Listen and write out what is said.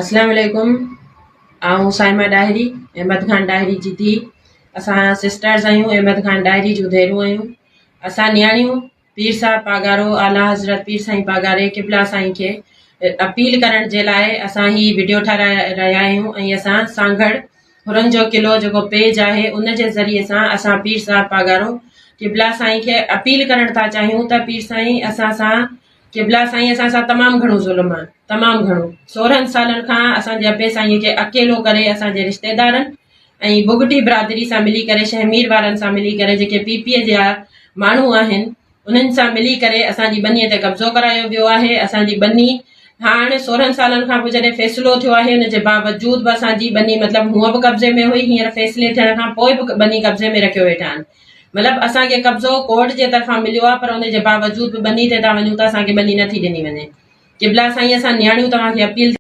اسلام عليڪم آئون صائمه ڏاهري احمد خان ڏاهري جي ڌي اسان سسٽرز آهيون احمد خان ڏاهري جون ڌيئرون آهيون اسان نياڻيون پير صاحب پاڳارو اعليٰ حضرت پير سائين پاڳاري قبلا سائين کي اپيل ڪرڻ جي لاء اسان هي وڊيو ٺاهرائي رهيا آهيون ۽ اسان سانگهڙ حرن جو قلعو جيڪو پيج آهي ان جي ذريعي سان اسان پير صاحب پاڳارو قبلا سائين کي اپيل ڪرڻ ٿا چاهيون ته پير سائين اسان سان قبلا سائين اسان سان تمام گهڻو ظلم آهي تمام گهڻو 16 سالن کان اسان جي ابي سائين کي اڪيلو ڪري اسان جي رشتيدارن ۽ بگٽي برادري سان ملي ڪري شهمير وارن سان ملي ڪري جيڪي پي پي جا ماڻهو آهن انهن سان ملي ڪري اسان جي ٻني تي قبضو ڪرايو ويو آهي اسان جي ٻني هاڻ 16 سالن کان پوء جڏهن فيصلو ٿيو آهي ان جي باوجود به اسان جي ٻني مطلب هونء به قبضي ۾ هئي هينئر فيصلي ٿيڻ کان پوء به ٻني قبضي ۾ رکيو ويٺا آهن مطلب اسان کي قبضو ڪورٽ جي طرفان مليو آهي پر ان جي باوجود به ٻني تي ٿا وڃون ته اسان کي ٻني نٿي ڏني وڃي قبلا سائين اسان نياڻيون توهان کي اپيل.